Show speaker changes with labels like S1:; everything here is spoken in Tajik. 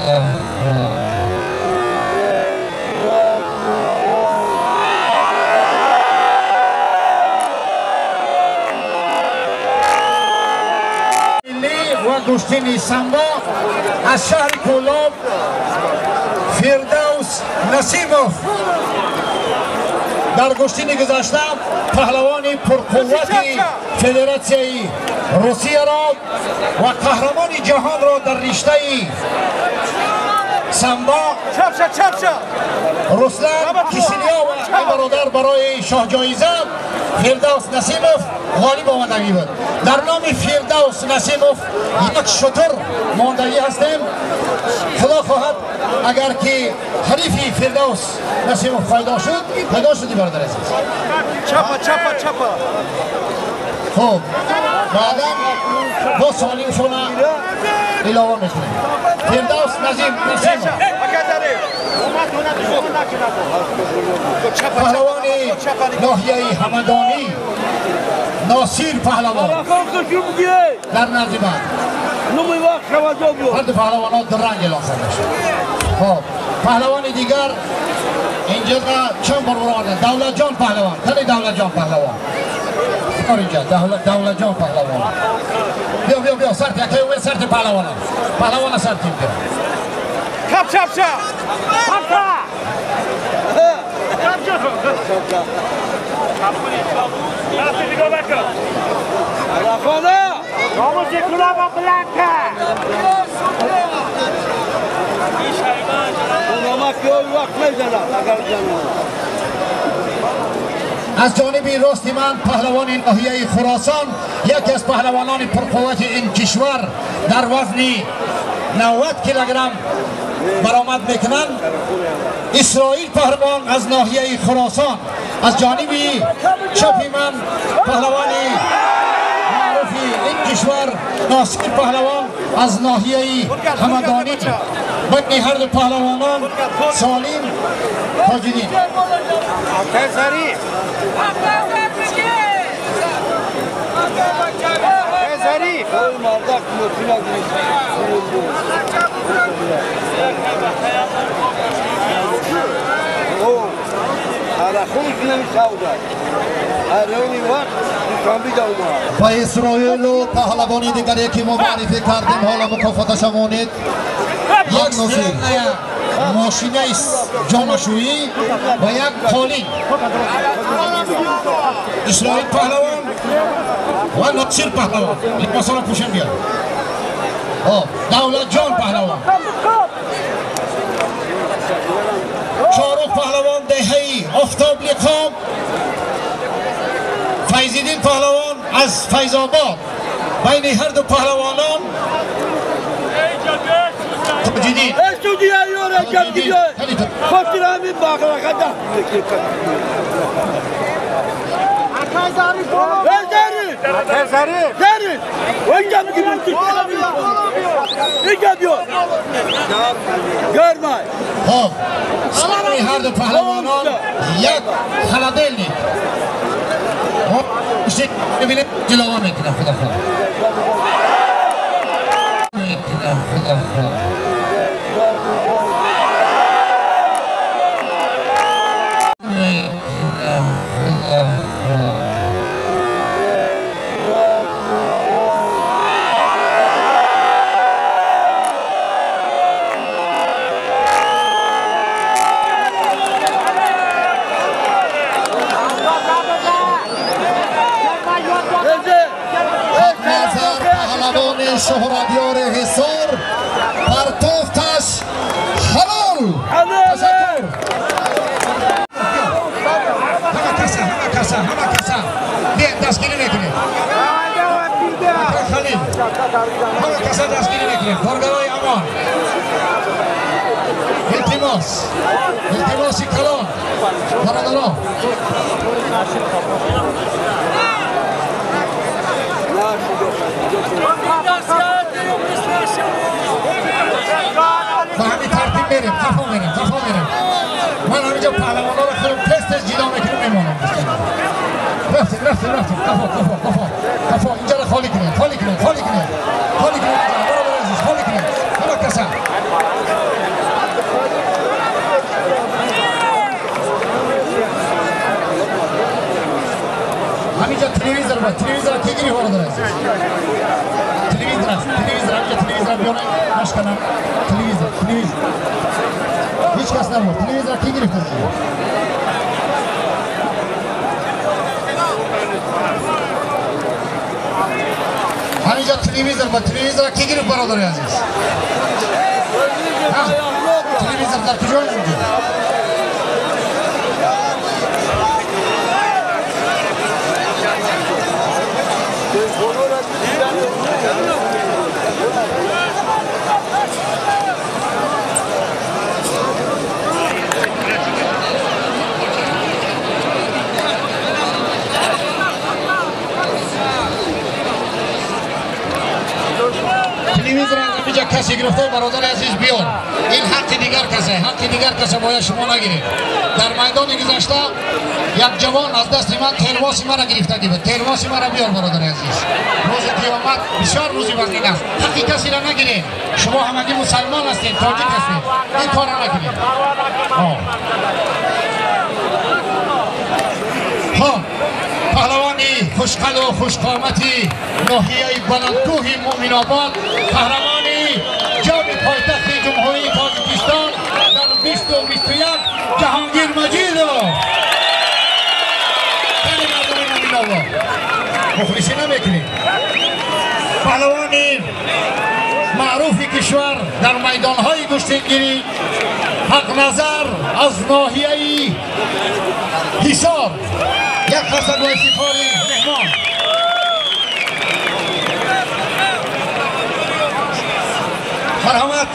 S1: و گوشتین سامبا از شهر کولاب فردوس نصیبوف در گوشتین گذشته پهلوان پرقوت فدراسیای روسیه را و قهرمان جهان را در رشته سامبا رسلان کیسیلیوف برادر برای شاه جایزه فردوس نصیبوف غالب آمدگی بود. در نام فردوس نصیبوف یک شتر ماندگی هستیم. خدا خواهد اگر که حریفی فردوس نصیبوف پیدا شد، پیدا شدی برادر عزیز.
S2: چپا چپا چپا.
S1: خب بعدا با سالیم شما علاوه میکنیم. فردوس نصیبوف پهلوان ناحیه همدانی ناصیر پهلوان در نزد بعد هر دو پهلوان ها در رنگ اعلام کرده شد. خب پهلوان دیگر اینجا چند بار برآوردن دولت جان پهلوان، تنی دولت جان پهلوان اینجا دولت جان پهلوان بیا بیا بیا سرت یکی اومد سرت پهلوان پهلوان سرت بیا
S2: چپ چپ چپ
S1: از جانب راست من پهلوان ناحیه خراسان، یکی از پهلوانان پرقوت این کشور در وزن 90 کیلوگرم برآمد میکنند. اسرائیل پهلوان از ناحیه خراسان. از جانب چپ من پهلوان معروف این کشور ناصر پهلوان از ناحیه همدانی. بین هر دو پهلوانان سالم تاجدین.
S3: با اسرائیل و پهلوانی دیگری که ما معرفی کردیم حالا مکافاتش مانید یک نصیر ماشینه جامشویی و یک قالین. اسرائیل پهلوان و ناصر پهلوان لباسا را پوشن بیاد. دولت جان پهلوان، شاروخ پهلوان دهه‌ای آفتاب لقام، فیض‌الدین پهلوان از فیض آباد. بین هر دو پهلوانان تاجدین. خب هر دو پهلوانان یک خلدل ببینید جلوه میکنه. خدا خدا خدا خدا. شهرتیار حصار پرتوفتش حلال. تشکر.
S1: همه کسا همه کسا همه کسا بیا دستگیری میکنیم. خلیل همه کسا دستگیری میکنیم. کارگرای امان التماس التماسی کلان برادران. با همین ترتیب بریم، خفا میریم، خفا میریم. من همینجا پهلوان ها رو خودم تست تست جدا میکنیم میمانم. رفتیم رفتیم رفتیم، خفا خفا خفا خفا. اینجا رو خالی کنیم، خالی کنیم، خالی کنیم، خالی کنیم. برادر عزیز خالی کنیم. همه کسا азиз. Телевизор аст, телевизор, ҳамҷа телевизор биёред, нашканам. Телевизор, телевизор. Ҳеҷ кас набуд. Телевизор ки гирифт аз инҷо? Ҳаминҷо телевизор ба телевизор ки гирифт, бародари азиз? Телевизор дар куҷо инҷо? Телевизор инҷа касе гирифта, бародари азиз, биёр. Ин ҳаққи дигар касе, ҳаққи дигар касе бояд шумо нагиред. Дар майдони гузашта як ҷавон аз дасти ман термоси мара гирифта буд. Термоси мара биёр, бародари азиз. Рӯзи қиёмат бисёр рӯзи вазнин аст. Ҳаққи касеро нагиред. Шумо ҳамагӣ мусалмон ҳастед, тоҷик ҳастед. Ин корро накунед. Хоб, паҳлавони хушқаду хушқомати ноҳияи Баландкӯҳи Муъминобод, қаҳрамони ҷоми пойтахти Ҷумҳурии Тоҷикистон дар 2021 Ҷаҳонгир Маҷидов. Хеле мардуми Муъминобод, мухлисӣ намекунем. Паҳлавони маъруфи кишвар дар майдонҳои гӯштингирӣ Ҳақназар аз ноҳияи Ҳисор. Як қарсак бо ифтихори меҳмон. Марҳамат.